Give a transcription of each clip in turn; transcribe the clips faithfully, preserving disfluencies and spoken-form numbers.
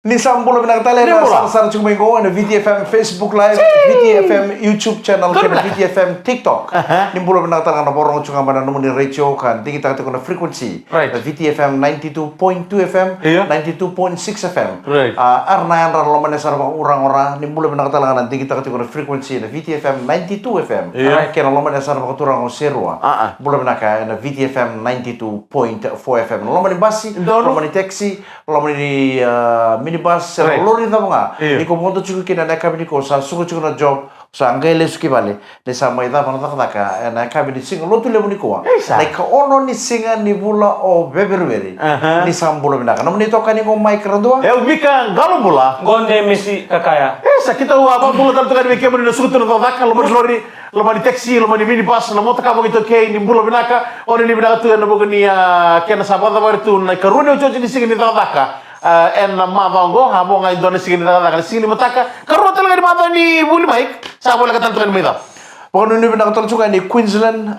Ni sa bula vinaka tale na sarasara tiko mai qo ena V T F M Facebook Live, V T F M YouTube channel, kei na V T F M TikTok. Ni bula vinaka tale ga na vakarorogo tiko ga mai na nomuni retio ka digitaka tiko na frequency na V T F M ninety-two point two F M, ninety-two point six F M. A ra na yadra na loma ni yasana vakauraga o Ra, ni bula vinaka tale ga na digitaka tiko na frequency na V T F M ninety-two F M, kei na loma ni yasana vakaturaga o Serua. Bula vinaka ena V T F M ninety-two point four F M. Na loma ni basi, loma ni taxi, loma ni minibus, se na lori cava ga. Ni ko vodo tiko kina na yakavi ni ko sa suka tiko na job, sa qai lesu ki vale, ni sa mai cava na cakacaka ena yakavi ni siga Lotulevu ni kua. Na ikaono ni siga ni vula o Veverueri. Ni sa bula vinaka. Nomuni itokani qo Mike Radua. E au Vika Qalobula. Qo Demisi Kakaya. E sa keitou a vakabula tale tu ga yani vei kemuni na suka tu na cakacaka, loma ni lori, loma ni taxi, loma ni minibus, na motoka vakaitaukei, ni bula vinaka. Oni ni vinaka tu ena vuku ni kena sa vakacavari tu na ikarua ni otioti ni siga ni cakacaka. Ena macawa oqo a vo ga e dua na siga ni cakacaka, na siga ni mataka, karua tale ga ni macawa ni vuli mai. Sa voleka tale tu ga ni mai cava. Vakanuinui vinaka tale tu ga ni Queensland.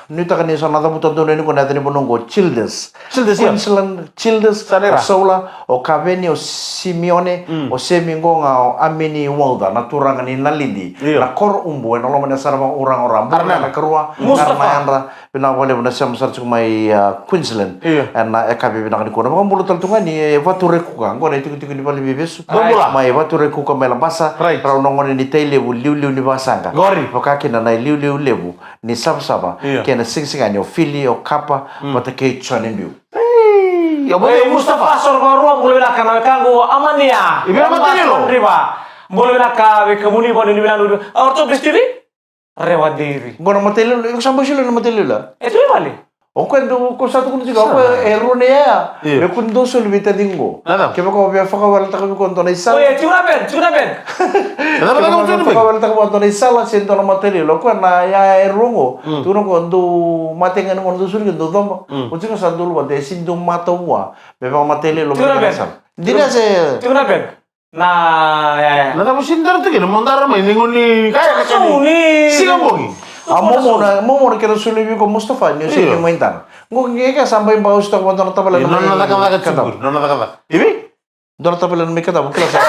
Nuitaka ni sa na cavuta donu yani qo na yaca ni vanua qo Childers. Childers, Queensland Childers. Sa na ira o Saula, o Kaveni, o Simione, o Semi qo ga o Amini Wauca, na turaga ni Nalidi, na koro Ubu, ena loma ni yasana vakauraga o Ra. Bula na karua, Mustafa, na yadra. Vinaka vakalevu na sema sara tiko mai Queensland. Ena yakavi vinaka ni kua na vakabula tale tu ga ni e Vature Kuka, qo na itikotiko ni vale ni veivesu. Mai Vature Kuka mai Labasa. Rau na gone ni Tailevu, liuliu ni vasaqa. Vaka kina na iliuliu levu ni savasava kei na sigasigani o Fili, o Kapa vata kei Jone Biu. Ei, Mustafa Soro Vakarua, bula vinaka na wekaqu Amania. Bula vinaka vei kemuni, vakanuinui vinaka. O ratou besti vi? Rewa Diri. Qo na matailoilo, iko sa bau soli na matailoilo? E tu e vale. O koya dou, ko sa tukuna tiko, o koya e rua na iyaya. Me kua ni dou soli vei taciqu qo. Kevaka o via fakawelataka vei koya dua na isala. Oi, e tiko na bag, tiko na bag. Kevaka o via fakawelataka vei koya dua na isala se dua na matailoilo, o koya na iyaya e rua qo. Tukuna o koya dou mate ga ni gauna dou soli kina dou coba. O tiko sa dou luvata e sega ni dou mata vua me vakamatailoilo mai na isala. Dina se tiko na bag. Na, ya, ya. Na cava sini dara tu kina, mo dara mai, ni goni kaya ka sou ni siga bogi. A momo na, momo na kena soli vei iko Mustafa, ni o soli mai dara. Qo ke ke sa bai ba usta ko dona tavale na nona cakacaka tiko, nona cakacaka. Ivi? Dona tavale na mai kadavu kila sa.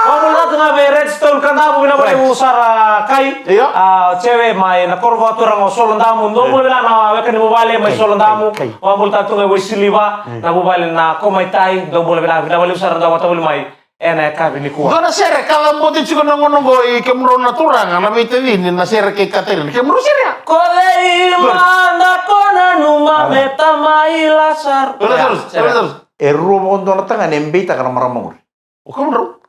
Vabula tu ga vei Redstone Kadavu, vinaka vakalevu sara kai. Io. A, Cewe mai na koro vakaturaga o Solodamu. Dou bula vinaka na weka ni vuvale mai Solodamu. Vabula tale tu ga vei Siliva. Na vuvale na Komaitai, dou bula vinaka, vinaka vakalevu sara na dau vakatavuli mai ena yakavi nikua. Dua na sere ka cabote tiko na gauna oqo i kemudrau na turaga, na veitacini, na sere kei Katarina. Kemudrau sere ya? Ko cei mada ko nanuma me tamai Lasaru. Lasaru, Lasaru. E rua vakadua na tagane e beitaka na marama qori. O kemudrau?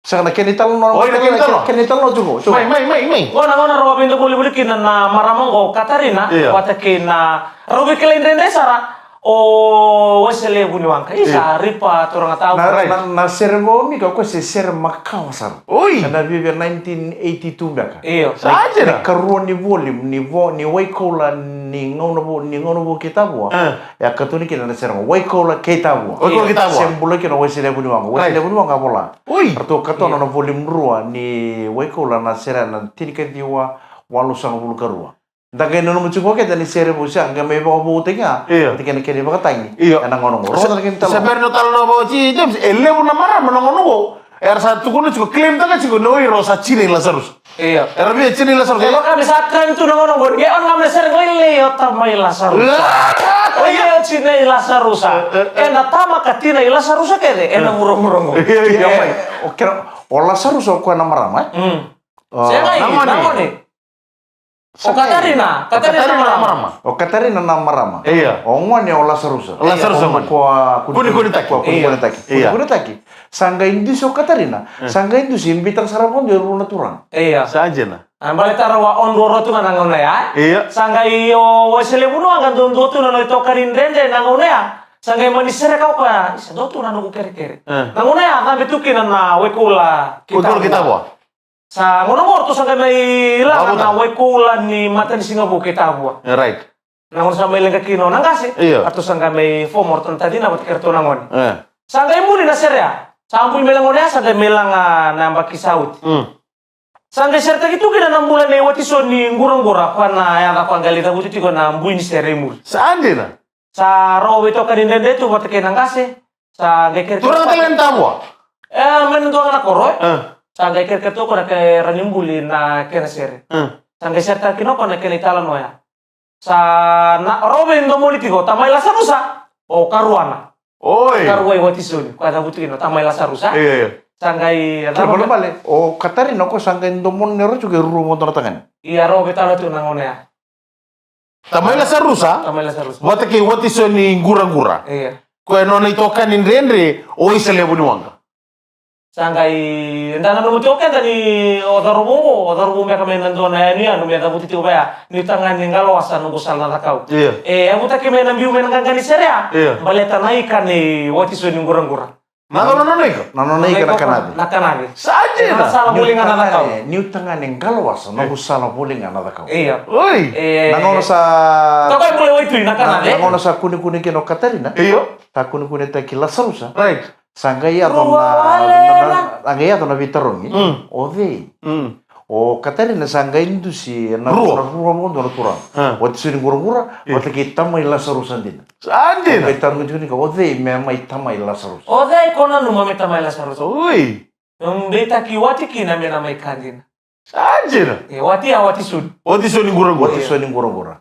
Saka na kena italanoa. Oi, na kena italanoa. Kena italanoa tiko, tiko. Mai, mai, mai, mai. Qo na gauna rau a veidobolivoli kina na marama qo o Katarina, io, vata kei na rau veikilai dredre sara o Wesele Vuniwaqa. Isa, io, ripa turaga tau. Na, na, na sere qo, Mika, o koya se sere makawa sara. Oi. Ena viavia nineteen eighty-two beka. Io. Sa dina. Na ikarua ni volume ni vo, ni Waikoula ni gauna vou, ni gauna vou kei Tavua. E a katuni kina na sere qo, Waikoula kei Tavua. Waikoula kei Tavua. Se bula kina o Wesele Vuniwaqa. Wesele Vuniwaqa a vola. Oi. Ratou katona na volume rua ni Waikoula, na sere na tinikaciwa walusagavulu ka rua. Da qai nanuma tiko keda ni sere vou sa qai mai vakavoutaki ga. Io. Vata kei na kena ivakatagi. Io. Ena gauna qo. Rogoca na kena italanoa. Se bera ni o talanoa vakaoti, James, e levu na marama na gauna qo era sa tukuna tiko, claim taka tiko ni o ira sa tina i Lasarusa. Io. Era via tina i Lasarusa. E vaka me sa trend tu na gauna qo, qai on ga me sere qo, i lei o tama i Lasarusa. Io. O i lei o tina i Lasarusa. E, e, e. Ena tama ka tina i Lasarusa kece ena vuravura qo. Io, io, mai. O kena, o Lasarusa o koya na marama, e? Mm. Sega, na gone. Na gone. O Katarina, Katarina na marama. O Katarina na marama. Io. O gone o Lasarusa. O Lasarusa gone. Kua kunikunitaki. Kua kunikunitaki. Io. Kunikunitaki. Sa qai dusi o Katarina. Sa qai dusi, e beitaka sara vakadua e rua na turaga. Io. Sa dina. A baleta rau a on duadua tu ga na gauna ya. Io. Sa qai o Wesele Vuniwaqa duadua tu na nona itokani dredre na gauna ya. Sa qai mani sereka o koya. Isa, dua tu na noqu kerekere. Na gauna ya a cabe tu kina na Waikoula kei Tavua. Sa gauna qo ratou sa qai mai laga na Waikoula ni Matanisiga Vou kei Tavua. E, right. Na gauna sa mai leqa kina o Naqase. Io. Ratou sa qai mai form o ratou na tacina vata kei ratou na gone. E. Sa qai buli na sere ya. Sa buli mai na gone ya, sa qai mai laga na yabaki sa oti. Mm. Sa qai seretaki tu kina na bula nei Watiso ni Quraqura, koya na yaca koya qai lai cavuti tiko na bui ni sere i muri. Sa dina. Sa rau veitokani dredre tu vata kei Naqase. Sa qai kerekere. Turaga tale ga ni Tavua? E, mai na dua ga na koro, e. A. Sa qai kerekere toka na kena rawa ni buli na kena sere. A. Sa qai seretaka kina o koya na kena italanoa ya. Sa na rovi domoni tiko, tamai Lasarusa, o karuana. Oi. Karua i Watisoni, koya cavuti kina, tamai Lasarusa. Io, io. Sa qai, e, cava bale, bale. O Katarina, o koya sa qai domoni ni rau tiko e rua vodo na tagane. Ia, rovi tale tu na gauna ya. Tamai Lasarusa? Tamai Lasarusa. Vata kei Watisoni Quraqura. Io. Koya nona itokani dredre, o Isa Levu ni Waqa. Sa qai, eda nanuma tiko keda ni o cauravou qo, o cauravou beka mai na dua na yanuyanu me cavuti tiko vaya, niu tagane Qaloasa noqu sala na cakau. Io. E yavutaki mai na biu mai na qaqa ni sere ya. Io. Baleta na ika nei Watisoni Quraqura. Na nona ika? Na nona ika na Kanace. Na Kanace. Sa dina. Na sala voli ga na cakau. Niu tagane Qaloasa noqu sala voli ga na cakau. Io. Oi. E, na gauna sa, toka e bula i waitui na Kanace. Na gauna sa kunekune kina o Katarina. Io. Sa kunekunetaki Lasarusa. Right. Sa qai yaco na, na, na, na qai yaco na veitarogi. Mm. O cei? Mm. O Katarina sa qai dusi na rua, na rua vodo na turaga. A. Watisoni Quraqura, io, vata kei tamai Lasarusa dina. Sa dina. O qai tarogi tiko ni ka, o cei me mai tamai Lasarusa? O cei ko nanuma me tamai Lasarusa? Oi. Dou deitaki wati kina me na mai ka dina. Sa dina. E, wati a Watisoni. Watisoni Quraqura. Watisoni Quraqura.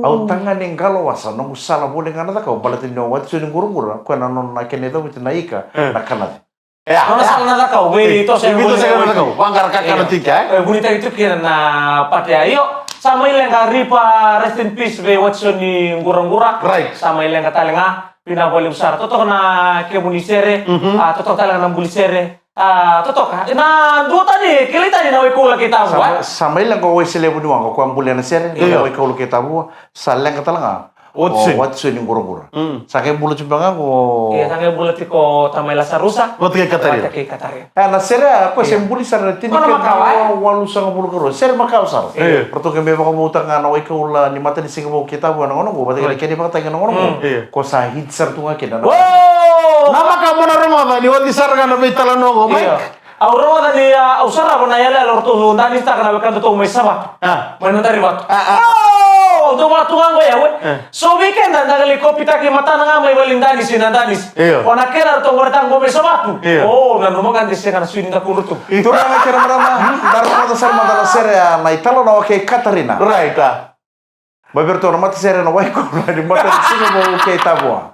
Au tagane Qaloasa, noqu sala voli ga na cakau, baleta ni o Watisoni Quraqura, koya na nona kena icavuti na ika, e, na Kanace. E, nona sala na cakau, vei, e, toso, vei toso na cakau. Vaqara kakana tiko, e? E, vunitaki tu kina na pate ya. Io, sa mai leqa, rip, rest in peace vei Watisoni Quraqura. Right. Sa mai leqa tale ga, vinaka vakalevu sara. Totoka na kemuni sere, mhm, a, totoka tale ga na buli sere. A, totoka. Na dua tani, kilai tani na Waikaula kei Tavua. Sa, sa mai leqa o Isa Levu ni Waqa, koya buli na sere, io, na Waikaula kei Tavua, sa leqa tale ga o Watisoni. O Watisoni Quraqura. Mm. Sa qai bula tu beka ga qo. Io, sa qai bula tiko tamai Lasarusa. Vata kei Katarina. Vata kei Katarina. E, na sere ya, koya se buli sara na tini ka dua walusagavulu ka rua. Sere makawa sara. Io. Ratou qai mai vakavoutaka ga na Waikaula ni Matanisiga Vou kei Tavua na gauna qo, vata kei na kena ivakatagi na gauna qo. Mm. Io. Ko sa hit sara tu ga kina na. Uou! Namaka mo na rogoca ni oti sara ga na veitalanoa qo, Mike. Io. Au rogoca ni, a, au sarava na yalayala o ratou danisitaka na wekadatou mai Savatu. A. Mai Nadarivatu. A, a. Uou! Dou vaka tu ga qo ya, we. E. So vei keda da qai lai kopitaki matana ga mai vale ni danisi na danisi. Io. O na kena ratou qaraitaka qo mai Savatu. Io. O, nanuma ga de sega na sui ni dakudratou. Turaga kei na marama, da rogoca sara mada na sere ya, na italanoa kei Katarina. Right, a. Mai vei ratou na matasere na Waikaula ni Matanisiga Vou kei Tavua.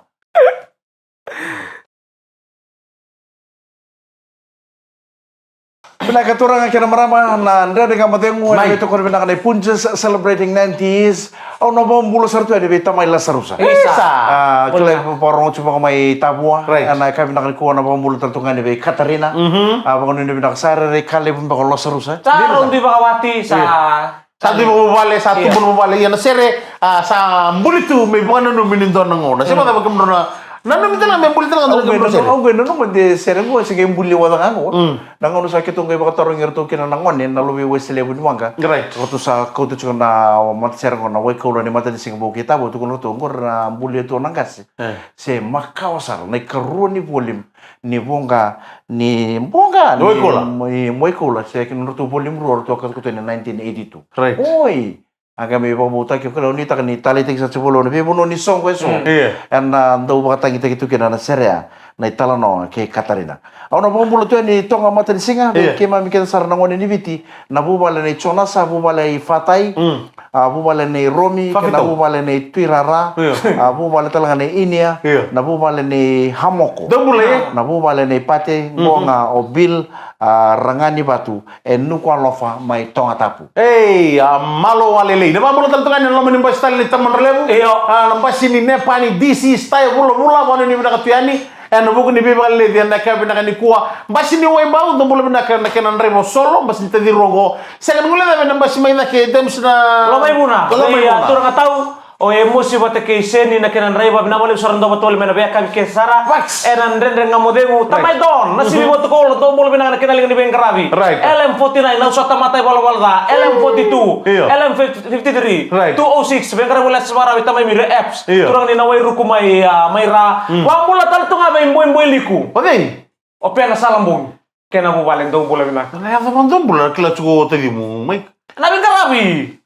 Vinaka turaga kei na marama, na Dredre Ga Mo Cegu, ena veitokoni vinaka na Punjas celebrating ninety years. Au na vakabula sara tu yani vei tamai Lasarusa. Isa. A, kila, vakarorogo tiko vaka mai Tavua. Right. Ena yakavi vinaka nikua na vakabula tale tu ga yani vei Katarina. Mhm. A, vakanuinui vinaka sara, rairai ka levu beka o Lasarusa. Sa rau dui vakawati, sa. Sa tu vakavuvale, sa tubu na vuvale. Ia na sere, a, sa buli tu me ivakananumi ni dua na gauna. Se vakacava kemudrau na nanumi tale ga me buli tale ga na kemudrau sere? Au qai nanuma de sere qo se qai buli vata ga qo. Mm. Na gauna sa keitou qai vakatarogi iratou kina na gone, na luve i Waisalevu ni Waqa. Right. Ratou sa kauta tiko na matasere qo na Waikaula ni Matanisiga Vou kei Tavua, tukuna ratou qori na buli tu na qase. E. Se makawa sara, na ikarua ni volume ni voqa, ni voqa, ni Waikaula. Ni Waikaula, se kina nodratou volume rua ratou a katukatu ena nineteen eighty-two. Right. Oi! A qai mai vakavoutaki, o kila, au nuitaka ni taleitaki sara tiko voli na veivanua ni soqo eso. Mm. Io. Ena dau vakatagitaki tu kina na sere ya, na italanoa kei Katarina. Au na vakabula tu yani Toga Matanisiga, vei keimami kece sara na gone ni Viti, na vuvale nei Jonasa, vuvale i Fatai. Mm. A vuvale nei Romi, kei na vuvale nei Tuirara, io, a vuvale tale ga nei Inia, io, na vuvale nei Hamoko. Dou bula, e? Na vuvale nei Pate, mhm, qo ga o Bill, a, Raganivatu, e Nukualofa mai Togatapu. Ei, a, malo walelei. Na vakabula tale tu ga ena loma ni basi tale ni Tamadra Levu. Io. A, na basi ni Nepani D C Style vulavula, vakanuinui vinaka tu yani. Ena vuku ni veivakaleci ena yakavi vinaka nikua. Basi ni Waibau, dou bula vinaka na kena draiva o Solo, basi ni taciru oqo. Sega ni guilecavi na basi mai cake, James na Lomaivuna. Lomaivuna. Ia, turaga tau, o Emosi vata kei Seni na kena draiva, vinaka vakalevu sara, dou vakatoli mai na veiyakavi kece sara. Ena Dredre Ga Mo Cegu, tamai Don, na sivi Vatukoula, dou bula vinaka na kena liga ni veiqaravi. Right. L M forty-nine, au sa tamata ivalavala ca. L M forty-two, io, L M fifty-three, right, two oh six, veiqaravi Lesi Maravi, tamai Mire Epps. Io. Turaga ni Nawairuku mai, a, mai Ra. Mm. Vakabula tale tu ga vei Boiboiliku. O cei? O Pena Salabogi. Kei na vuvale, dou bula vinaka. Na yaca vakadua bula, kila tiko o tacimu, Mike. Na veiqaravi.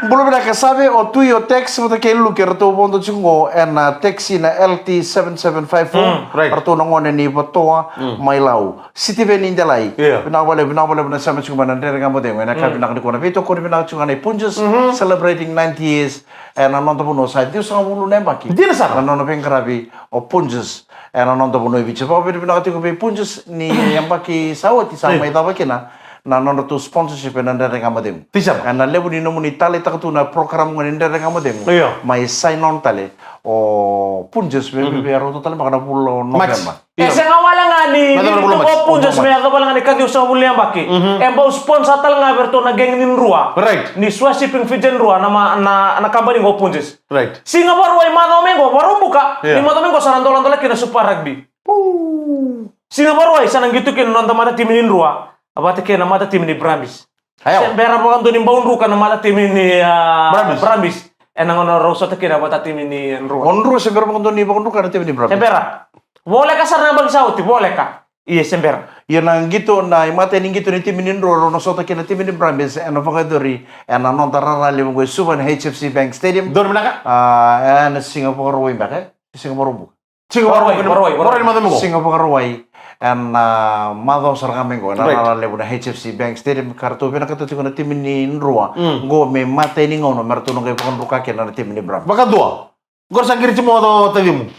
Bula vinaka Save, o Tui, o Tex vata kei Luke, ratou vodo tiko qo ena taxi na L T seven seven five four. Mm, right. Ratou na gone ni Vatoa, mm, mai Lau. Sitiveni Delai. Yeah. Vinaka vakalevu, vinaka vakalevu na sema tiko mai na Dredre Ga Mo Cegu ena yakavi, mm, vinaka nikua. Na veitokoni vinaka tiko ga nei Punjas, mm-hmm, celebrating ninety years. Ena noda vanua sa ciwasagavulu na yabaki. Dina sara. Na nona veiqaravi o Punjas ena noda vanua e Viti. Vakavinavinaka tiko vei Punjas ni yabaki sa oti sa, io, mai cava kina na nodratou sponsorship ena Dredre Ga Mo Cegu. Tisana. Ena levu ni nomuni taleitaka tu na program ga ni Dredre Ga Mo Cegu. Io. Mai sign on tale o Punjas, me, mhm, me, me rauta tale beka na vula o, March, November. E sega wale ga ni, ni, ni, ni, Punjas me yaco wale ga ni ka ciwasagavulu na yabaki. Mhm. E bau sponsor tale ga vei ratou na gang ni Drua. Right. Ni Sua Shipping Fijian Drua na ma-, na, na kabani qo Punjas. Right. Siga Vakarauwai macawa mai qo, Vakaraubuka. Yeah. Ni macawa mai qo sa na doladola kina Super Rugby. Puu. Siga Vakarauwai sa na qito kina na noda matatimi ni Drua vata kei na matatimi ni Brumbies. Aya. Se bera vakadua ni bau druka na matatimi ni, ah, Brumbies. Brumbies. Ena gauna rau sota kina vata timi ni Drua. O Drua se bera vakadua ni vakadruka na timi ni Brumbies. Se bera. Voleka sara na yabaki sa oti, voleka. Ia se bera. Ia na qito, na imatai ni qito ni timi ni Drua rau na sota kina timi ni Brumbies ena vakayacori ena noda rara levu qo e Suva ena H F C Bank Stadium. Donu vinaka. Ah, ena siga Vakarauwai beka, e? Siga Vakaraubuka. Siga Vakarauwai, Vakarauwai, Vakarauwai. Vakarauwai ni macawa mai qo. Vakarauwai ni macawa mai qo. Ena, right, macawa sara ga mai qo. Ena, right, rara levu na H F C Bank Stadium, ka ratou vinakata tiko na timi ni Drua. Mm. Qo me matai ni gauna me ratou na qai vakadruka kina na timi ni Brumbies. Vakadua. Qori sa qiri tiko mo tacimu.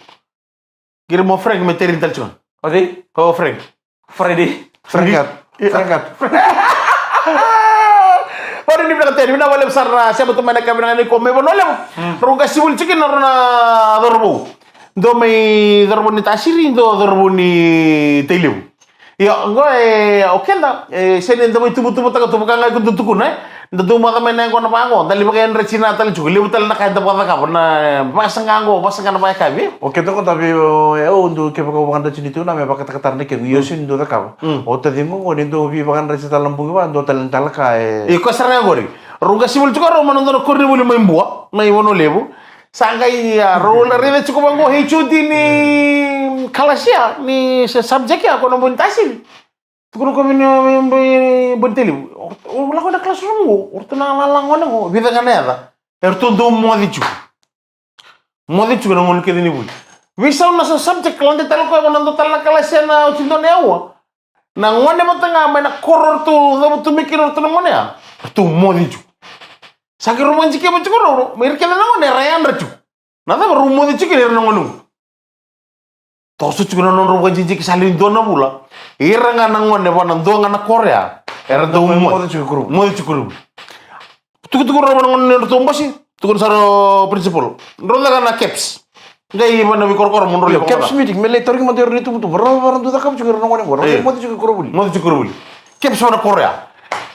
Qiri mo Frank me terini tale tiko. O cei? O Frank. Freddy. Frank. Frank. Ori ni vinaka Teni, vinaka vakalevu sara na sema tu mai na ka vinaka ni ko mai Vanua Levu. Mm. Rau qasi voli tiko na rau na cauravou. Dua mai cauravou ni Tasiri, dua cauravou ni Tailevu. Io, qo e, o keda, e, sega ni da mai tuvatuvataka tu vaka ga iko dau tukuna, e. Da dau maca mai na yaqona vaqo, da lai vakayadrati na tale tiko, levu tale na ka eda vakacakava, na, e, vakasaqa qo, vakasaqa na vakayakavi. O keda qo da vei, o, e, au dau kevaka au vakadratini tu na me vakatakatara na kequ, io, mm, sega ni dau cakava. Mm. O taciqu qo ni dau veivakayadrati tale na bogi va, dua tale na tale ka, e. Io, koya sara ga qori. Rau qasi voli tiko rau mai na dua na koronivuli mai Bua, mai Vanua Levu. Sa qai, a, rau la raica tiko vaqo, H O D ni kalasi ya, ni se subject ya, ko na Boni Tasiri. Tukuna ko vei ni, vei, vei, Boni Tailevu. O, o lako na classroom qo, o ratou na lala gone qo, vica ga na yaca. E ratou dau moce tiko. Moce tiko na gauna kece ni vuli. Veisau na sa subject, lade tale koya vaka na dua tale na kalasi ena oti dua na aua. Na gone vata ga mai na koro ratou cavutu mai kina ratou na gone ya. Ratou moce tiko. Sa qai rau vakadikeva tiko rau, mai ira kece na gone era yadra tiko. Na cava rau moce tiko kina ira na gone qo. Toso tiko na nodrau vakadidike sa lewe ni dua na vula. Ira ga na gone vua na dua ga na koro ya. Era dau moce. Moce tiko i koronivuli. Moce tiko i koronivuli. Tukutuku rau vua na gone ni nodratou bose. Tukuna sara o principal. Drau caka na caps. Qai vua na veikorokoro mo drau levu. Caps meeting, me lai tarogi mada ira na itubutubu. Rau vara dau cakava tiko ira na gone qo. Rau moce tiko i koronivuli. Moce tiko i koronivuli. Caps vua na koro ya.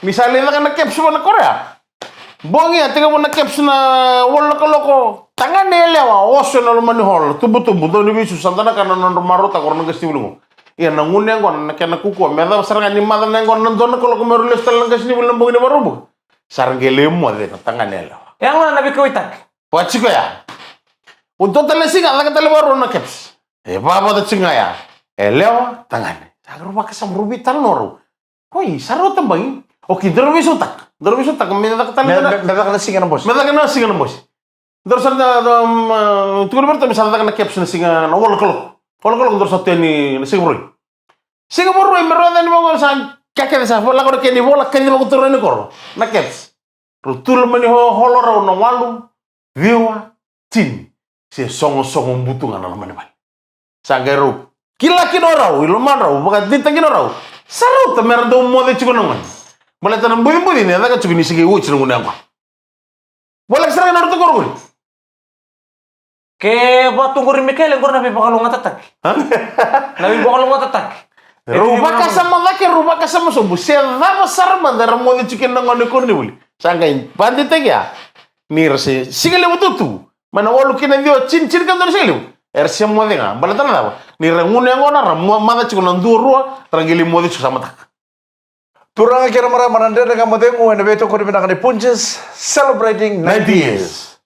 Ni sa lai caka na caps vua na koro ya. Bogi ya, tekivu na caps na walu na kaloko. Tagane yalewa, oso ena loma ni hall, tubutubu, dau ni vesu, sa dua na ka na nodra marautaka o ira na qasenivuli qo. Ia na gunu yaqona na kena kaukauwa, me cava sara ga ni maca na yaqona na dua na kaloko me rau lesu tale na qasenivuli na bogi ni Vakaraubuka. Sa ra qai lai moce na tagane yalewa. Yaqona na veikauwaitaki. Vaka tiko ya. O dua tale na siga, caka tale vakarua na caps. E vakavata tiko ga ya. Yalewa, tagane. Sa rau vakasama, rau veitalanoa rau. Oi, sa rau tabagi. Okei, daru veisautaka. Daru veisautaka me caka tale me, na, me, me caka na siga na bose. Me caka na siga na bose. Daru sa da, da, um, uh, tukuna vei ratou me sa caka na caps na siga na walu na kaloko. Walu na kaloko daru sa tu yani na siga Vakarauwai. Siga Vakarauwai me rau yaco yani vaqo sa ka kece sa lako na kena ivola, kaci vakatura yani koro. Na caps. Rau tu loma ni ho-, holo rau na walu, ciwa, tini. Se sogosogo butu ga na loma ni vale. Sa qai rau kila kina o rau, i lomadrau, vakadeitaki kina o rau. Sa rauta me ra dau moce tiko na gone. Baleta na bucibuci ni a caka tiko ni se qai oti na gunu yaqona. Voleka sara ga na nodratou koro qori. Ke vaka tu qori Mikaele, qori na veivakalougatataki. Ha? Na veivakalougatataki. Rau vakasama cake, rau vakasama sobu. Se cava sara mada era moce tiko kina na gone i koronivuli. Sa qai vakadeitaki ya. Ni ra se siga levu tu tu. Mai na walu ki na ciwa, tini, tini ka dua na siga levu. Era se moce ga, baleta na cava? Ni ra gunu yaqona, ra mo-, maca tiko na dua rua, ra qai lai moce tiko sa mataka. Turaga kei na marama, na Dredre Ga Mo Cegu ena veitokoni vinaka ni Punjas, celebrating ninety years.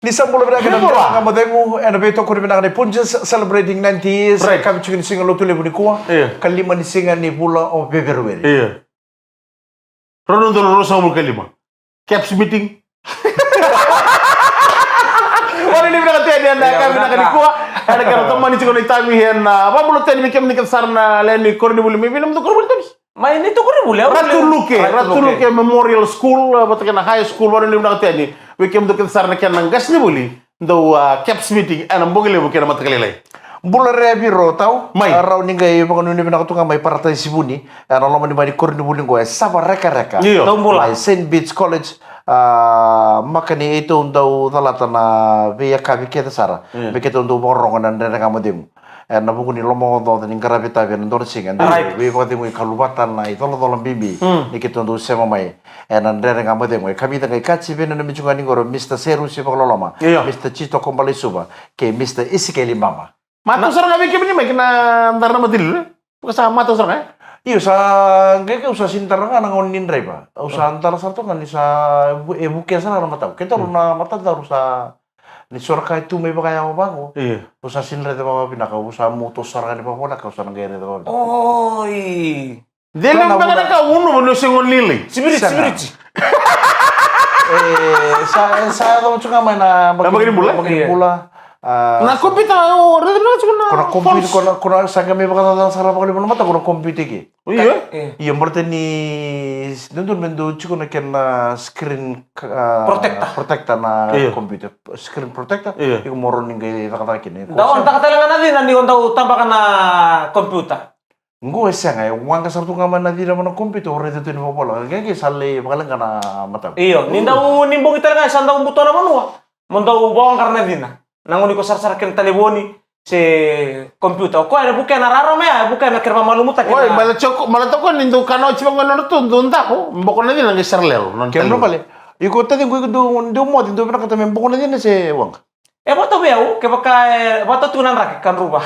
Ni sa bula vinaka na Dredre Ga Mo Cegu ena veitokoni vinaka ni Punjas, celebrating ninety years. Right. Ka vei tiko ni siga Lotulevu nikua. Io. Ka lima ni siga ni vula o Feperueri. Io. Rua na udolu ruasagavulu ka lima. Caps meeting. Vanuinui vinaka tu yani ena yakavi vinaka nikua. Ena kena tomani tiko na itavi ena vabula tu yani vei kemuni kece sara na lewe ni koronivuli mai vei na mudu koronivuli tani. Mai ni tu koronivuli, au Ratu Luke, Ratu Luke Memorial School, eh, vata kei na high school, vanuinui vinaka tu yani vei kemudou kece sara na kena qasenivuli. Dou, ah, caps meeting ena bogi levu kei na mataka lailai. Bula re viro tau. Mai. Ah, rau ni qai vakanuinui vinaka tu ga mai Paradise Vuni. Ena loma ni mai ni koronivuli qo e Sava Rekareka. Io. Dou bula. Mai Saint Bede's College. Ah, maka ni eitou dau calata na veiyakavi kece sara. Io. Me keitou dau vakarorogo na Dredre Ga Mo Cegu. Ena vuku ni lomaocaoca ni qaravi tavi ena dua na siga. Right. Veivakacegui ka luvata na icolacola bibi. Mm. Ni keitou dau sema mai. Ena Dredre Ga Mo Cegu, e kavica qai kaci vei na nomi tiko ga ni qori o Mister Serusi Vakaloloma, io, Mister Tito Kobalai Suva, kei Mister Isikeli Baba. Matau sara ga vei kemuni mai kina dara na matililu, e? Vaka sa matau sara ga, e? Io, sa qai keu sa sini dara ga na gauna ni draiva. Au sa dara sara toka ni sa vu-, e vukea sara ga na matau. Keitou na matadaru sa ni sora ka e tu mai vakayawa vaqo. Io. Au sa sini raica vakavinaka, au sa mu toso sara ga ni vakavinaka, au sa na qai raica vakavinaka. Oi. Dele vaka na ka unu vano se goni lili. Sibiriti, sibiriti. E, sa, sa yaco tu ga mai na bakiri bula. Bakiri bula. Ah, na computer, o, raica na tu na. Ko na computer, ko na, ko na sa ga me vakacacana sara vakalevu na mata, ko na computer ke. Io. Io, baleta ni dodonu me dau tiko na kena screen, ah, protector. Protector na computer. Screen protector. Io. Iko mo rawa ni qai cakacaka kina. Dau caka tale ga na cina ni o dau tabaka na computer. Qo e sega, e waqa sara tu ga mai na cina mai na computer, o raica tu ni vakavola. Qeqe sa lai vakaleqa na matau. Io, ni dau, ni bogi tale ga e sa dau buto na vanua. Mo dau vawaqara na cina. Na gauna iko sarasara kena talevoni se computer. O koya e vukea na rarama ya, e vukea na kena vakamalumutaki. Oi, na mala toko, mala toko ni dau kana oti vaqo na tu, dau dako, boko na cina qai sara lelo. Kena talevoni. Iko taciqu iko dau, dau moce, dau vinakata me boko na cina se waqa. E vata vei au, kevaka e vata tu na draki, kadruva.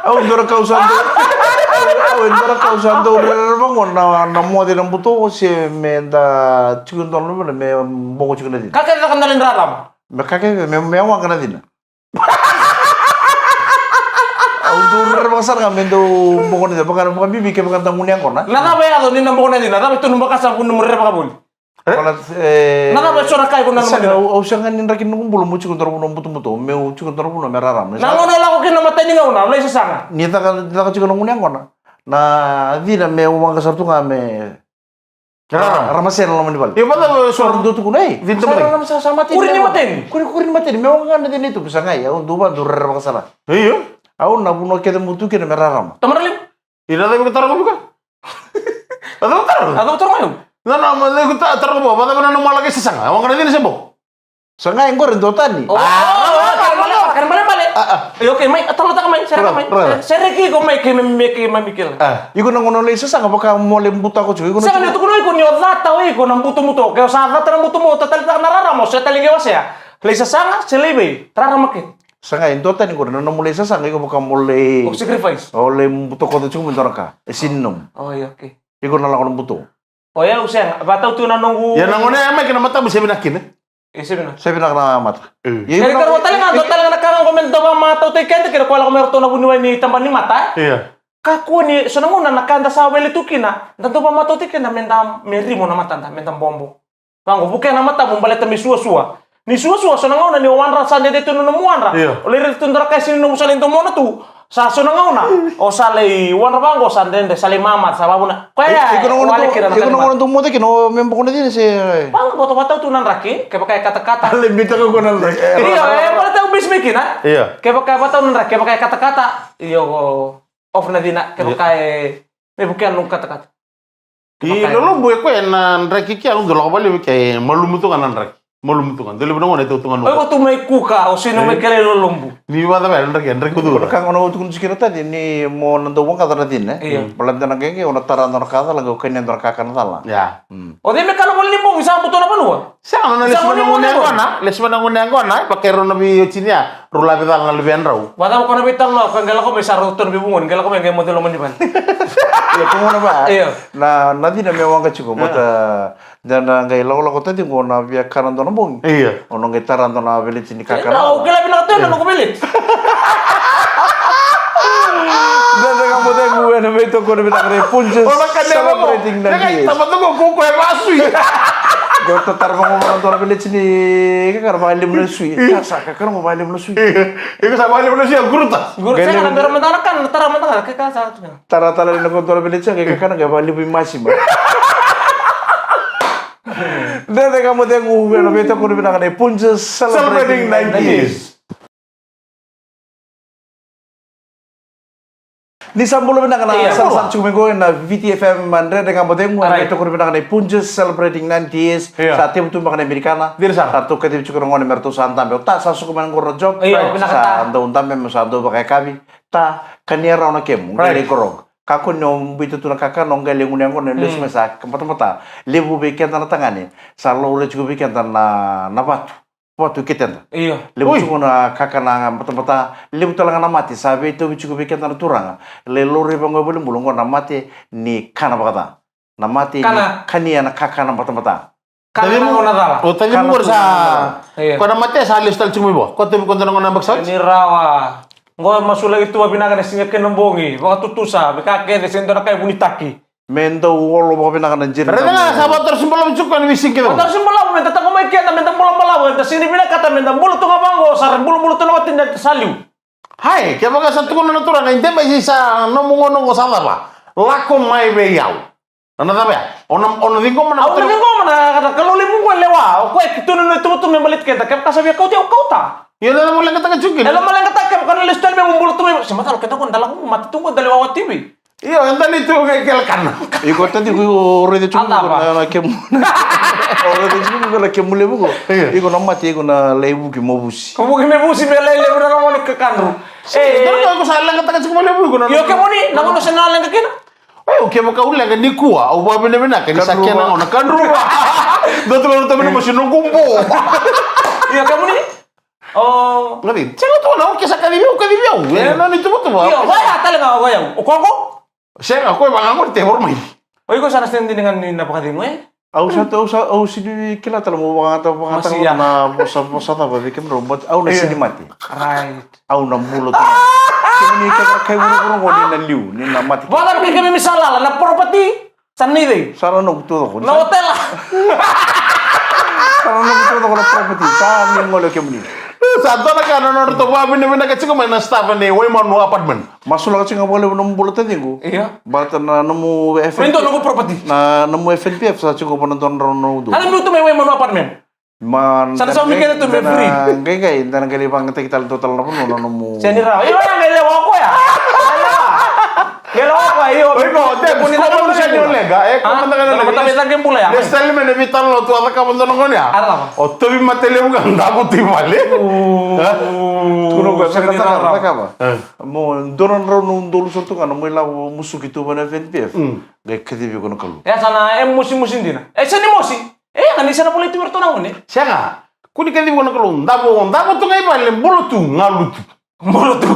Au dua na kau sa dau, au, au dua na kau sa dau rerevaka na, na moce na buto se me da tiko dua na luvena me boko tiko na cina. Ka kece caka na lewe ni rarama. Me ka kece, me, me waqa na cina. Au dau rerevaka sara ga me dau boko na cina, vaka, vakabibi kevaka da gunu yaqona. Na cava e yaco ni na boko na cina, na cava e tukuna vaka sa vuna mo rerevaka voli? E? Vaka, e, na cava e so na ka iko na sega, nona? Au, au sega ni draki noqu bula meu tiko dua na vanua butobuto, meu tiko dua na vanua me rarama. Na gauna o lako kina na matai ni gauna, o lai sasaga. Ni caka, ni caka tiko na gunu yaqona. Na cina me waqa sara tu ga me Rarama. Rarama sara na loma ni vale. Io, vata, so ra dau tukuna, ei. Vinta mai. Sa rarama sa, sa mateni. Kuri ni mateni. Kuri, kuri ni mateni. Me waqa ga na cina i tubu, sa qai, au dau va, dau rerevaka sara. Io. Au na vanua kece meu tu kina me rarama. Tamara levu. Io, na cava iko taro vaka? Na cava taro? Na cava taro mai? Na, na, ma, na iko ta-, taro vaka, vata na nomu a laki sasaga. Waqa na cina se boko. Sa qai qori dua tani. O, o, o, kena bale, kena bale. A, a. E, okay, mai, a, talanoataka mai, sereka mai. Brother, brother. Sereki iko mai, kei mai, kei mai Mikela. A. Iko na gauna o lai sasaga, vaka mo lai butako tiko. Iko na sega ni tukuna iko ni o cata o iko na butobuto. Ke o sa cata na butobuto, taleitaka na rarama, o se tale qai wasea. Lai sasaga, se lai vei, rarama ke. Sa qai dua tani qori, na nomu lai sasaga, iko vaka mo lai. O sacrifice. O lai butako tiko mai dua na ka. E sini nomu. O, ia, okay. Iko na lako na buto. O yau sega, vakatau tu na noqu. Ia na gauna ya mai kina matamu se vinaka kina. E se vinaka. Se vinaka na mata. E. Ia, kena ikarua tale ga, dua tale ga na ka ga qo me da dau vakamatautaki keda kina, koya lako mai ratou na vuniwai ni taba ni mata, e? Ia. Kakua ni, so na gauna na ka da sa wele tu kina, da dau vakamatautaki keda me da, me rimo na matada, me da bobo. Vaqo, vukea na matamu baleta me suasua. Ni suasua, so na gauna ni o wadra sa dede tu na nomu wadra. Io. O lai raica tu dua na ka e sini nomu sa lai domona tu. Sa so na gauna. O sa lai wadra vaqo sa dede, sa lai mamata, sa vavuna. Koya ya, iko na gauna dau moce kina o me boko na cina se. Vaqo, vata, vakatau tu na draki, kevaka e katakata. Lai bitaka ko na draki. Io, e, baleta au bisi mai kina. Io. Kevaka e vakatau na draki, kevaka e katakata. Io, off na cina, kevaka e, me vukea na noqu katakata. I lolobu e koya na draki ke, au dau lako vale vei ke, malumu tu ga na draki. Malumu tu ga. Dau levu na gauna e tau tu ga na. Oi, ko tu mai kuka, o sina mai kele lolobu. Ni vacava na draki, draki ko tu. Ka gauna o tukuna tiko na taci ni mo na dau vaqaca na cina. Io. Baleta na qeqe, o na tara dua na ka cala, qai o kania dua na kakana cala. Ia. O cei me kana voli ni bogi sa buto na vanua? Sa na lesu mai na gunu yaqona, lesu mai na gunu yaqona, vaka e rau na veiwatini ya. Rau lave cala na luvedrau. Vacava ko na veitalanoa, ko qai lako mai sa rau tonu vei vugoni, qai lako mai qai moce loma ni vale. Ia, ko gona va. Io. Na, na cina me waqa tiko, baleta, na, na qai lakolako taci qo na via kana dua na bogi. Io. O na qai tara dua na veleti ni kakana. Au kila vinaka tu na noqu veleti. Dede Ga Mo Cegu ena veitokoni vinaka nei Punjas, celebrating ninety years. Tama toka ko ko e vasui. Ko tatara mo mo dora village ni kakana valimu na sui. Kasa kakana mo valimu na sui. Iko sa valimu na sui a guruta. Guruta na bera matana kan tara matana ke kasa. Tara tala ni ko dora village ke kakana ke valimu i masima. Dede Ga Mo Cegu ena veitokoni vinaka nei Punjas, celebrating ninety years. Ni sa bula vinaka na sara sara tiko mai qo ena V T F M, Dede Ga Mo Cegu, na veitokoni vinaka nei Punjas, celebrating ninety years. Sa tevu tu baka na Amerikana. Sa ratou kacivi tiko na gone me ratou sa dabe. O ta sa suka mai na qoro na job. Sa dau dabe me sa dau vakayakavi. Ta kania rawa na kemu qai lai korog. Kakua ni o buita tu na kakana o qai lai gunu yaqona, lesu mai sa batabata. Levu vei keda na tagane sa laurai tiko vei keda na vatu. Vatu i keteda. Levu tiko na kakana batabata. Levu tale ga na mate sa veitauvi tiko vei keda na turaga. Lai laurai vaqo e valenibula oqo na mate ni kana vakaca. Na mate ni kania na kakana batabata. Kana na gauna cala. O tacimu qori sa ko na mate sa lesu tale tiko mai vua. Ko tavi ko dana gauna baki sa oti. Ni rawa. Qo masulaki tu vavinaka na siga kei na bogi, vakatutusa, vei ka kece se dua na ka e vunitaki. Me dau olo vakavinaka na jeri. Raica ga sa vakatara sibalavu tiko ena veisiga kece. Vakatara sibalavu me da taqomaki keda me da bula balavu, eda sega ni vinakata me da bula tu ga vaqo, sa ra bulabula tu na wati na sa liu. Hai, kevaka sa tukuna na turaga, i debe sa nomu gauna oqo sa cava? Lako mai vei au. Na cava ya? Ona, ona ciqoma na. Au na ciqoma na, na Kalou levu qo e lewa. O koya e kituna na ituvatuva me baleti keda. Kevaka sa via kauti au kauta. Io, na mo leqataka tiko kina. Ela mo leqataka kevaka na lesu tale me mo bula tu mai. Se macala keda qo da lako mate tu qo da lewa wativi. Io, eda ni tu qai kele kana. Iko tadi ko o raica tiko na kemu. O raica tiko na kemu levu qo. Iko na mate iko na lai vuki mo vusi. Ko vuki me vusi me lai levu na gone kakadru. E, iko sa leqataka tiko mo levu iko na. Io kemuni, na gone se na leqa kina. Oi, o kevaka au leqa nikua, au vakavinavinaka ni sa kena gauna kadrua. Dou tukuna tamani masi noqu bo. Ia kemuni? O. Gavi, sega tu na o ke sa kacivi au, kacivi au. E na ni tuvatuva. Io, vaya tale ga vaya. O koko? Sega, ko e vagagoni te voro mai. O iko sa na sega ni dina ga ni na vakacegu e? Au sa, au sa, au sini kila tale mo vagata, vagata na vosa, vosa cava vei kemudrau, but au na sini mate. Right. Au na bula tu. Kemuni kevaka kai vuravura qo ni na liu, ni na mate. Vata vei kemuni sa lala na property. Sa ni cei? Sa na noqu tucoko. Na otela. Sa na noqu tucoko na property. Sa ni gole o kemuni. Sa dua na ka na nodratou vakavinavinaka tiko mai na staff ni Waimanu Apartment. Masulaka tiko ga vakalevu nomu bula taciqu. Io. Baleta na nomu F N P. Mai dua noqu property. Na nomu F N P F sa tiko vua na dua na drau na udolu. Ana miu tu mai Waimanu Apartment. Ma sa na saumi kece tu me free. Qai qai da na qai lai vagataki tale dua tale na vanua na nomu. Sega ni rawa. Io, na qai lewa o koya. Qai lewa o koya, io. Oi, ko, de, ko ni na vanua sega ni leqa. E, ko mada qai na leqa. Mada qai leqa bula ya. Lesu tale mai na veitalanoa tu a cakava dua na gone ya. A cakava. O tovi mate levu ga davu tu i vale. Tukuna o koya, sega ni rawa. Cakava. Mo dua na drau na udolu sara tu ga na mo ilavo musuki tu vua na F N P F. Qai kacivi iko na Kalou. E sa na, e musimusi dina. E sega ni mosi. E, ga ni sa na volai tu vei iratou na gone. Sega. Kua ni kacivi iko na Kalou. Davo, davo tu ga i vale, bula tu, galu tu. Bula tu.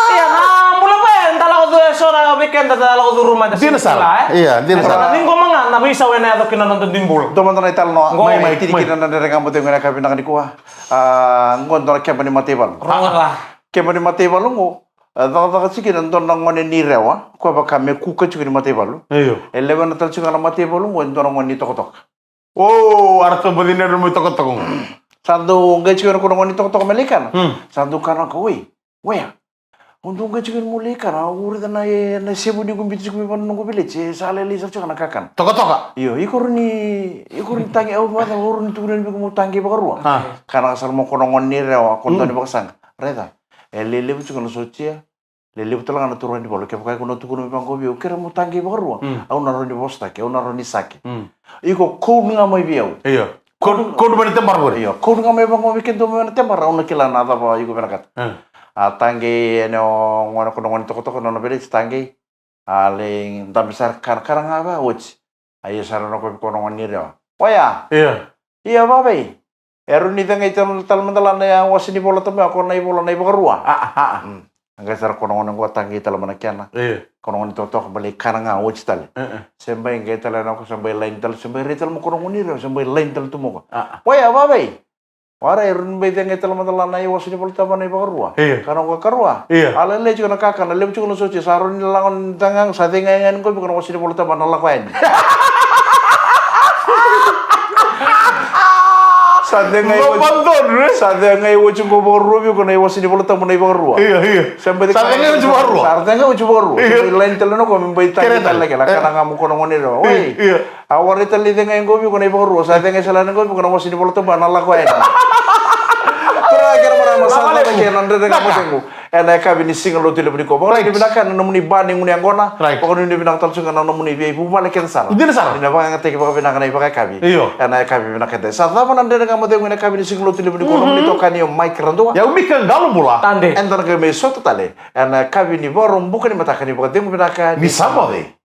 Ia, na bula vaya, da lako tu e so na weekend, da lako tu ruma, da sini sala, e? Ia, dina sala. Na ciqoma ga, na veisau ena yaco kina na noda dui bula. Dua mada na italanoa, mai, mai, tini kina na Dede Ga Mo Cegu ena yakavi vinaka nikua. A, qo dua na keba ni mataivalu. Rogoca. Keba ni mataivalu qo, E, cakacaka tiko kina dua na gone ni Rewa, koya vaka me kuka tiko ni mataivalu. Io. E lewena tale tiko ga na mataivalu qo e dua na gone ni Tokatoka. O, a ratou baci na nomu Tokatoka qo. Sa dau qai tiko na kona gone ni Tokatoka me lai kana. Sa dau kana ka, oi, oya. Au dau qai tiko ni mo lai kana, au raica na, e, na sevu ni ko biuta tiko mai vua na noqu village, e sa lailai sara tiko na kakana. Tokatoka. Io, iko rawa ni, iko rawa ni tagi, au vaka, au rawa ni tukuna vei iko mo tagi vakarua. Kana sara mo kona gone ni Rewa, ko dau ni vakasaqa. Raica. E lelevu tiko na sotia, lelevu tale ga na turaga ni valu. Kevaka iko na tukuna me vaqo vei au, kerea mo taqei vakarua. Au na rawa ni vosataki, au na rawa ni saki. Iko code ga mai vei au. Io. Code, code mai na tebara qori. Io, code ga mai vaqo vei keda mai na tebara, au na kila na cava iko vinakata. A taqei ena gone, ko na gone Tokatoka, nona village taqei. A lai dabe sara, kana, kana ga vaka oti. A ia sara na koya vei koya na gone ni Rewa. Oya. Ia. Ia vavei. E rawa ni caqai tale, tale mada la na wase ni vola tama ya, ko na ivola na ivakarua. A, a, a. A qai sara ko na gone qo a taqei tale mai na kena. Ko na gone Tokatoka balei kana ga oti tale. Se bai qai tale na ko, se bai laini tale, se bai rai tale mo ko na gone ni Rewa, se bai laini tale tu mo ko. Oya vavei. Wara e runi bai cega e tale mada la na iwase ni Vola Tabu na iVakarua. Io. Ka na ka Karua. Io. A lailai tiko na kakana, levu tiko na sotia, sa rau ni lalaga ni tagaga, sa cega yani qo viko na wase ni Vola Tabu na lako yani. Sa cega e wati. Vabadon, eh? Sa cega e wati qo Vakarua viko na iwase ni Vola Tabu na iVakarua. Io, io. Sa bai Sa cega e wati Vakarua. Sa cega e wati Vakarua. Io. Bai laini tale na ko, me bai tagi Kere tale tale. kela, Eh. Kana ga mo kono gone rewa. Io, Oi. io. A wara tale cega e qo viko na iVakarua. Sa cega e sala na qo viko na wase ni Vola Tabu na lako yani. Turaga kei na marama, sa Lako caka levu. kei na Dredre Ga Mo Vinaka. Cegu. Ena yakavi ni Siga Lotu levu nikua. Vakanuinui Right. vinaka na nomuni ba ni gunu yaqona. Right. Vakanuinui vinaka tale tiko ga na nomuni veivuvale kece sara. Dina sara. Ni na vakayagataki vakavinaka na ivakayakavi. Io. Ena yakavi vinaka edai. Sa cava na Dredre Ga Mo Cegu ena yakavi ni Siga Lotu levu nikua. Nomuni tokani o Mike Radua. Yau Mika Qalobula. Tade. Eda na qai mai sota tale ena yakavi ni Vakaraubuka ni mataka ni vakacegu vinaka. Ni sa moce.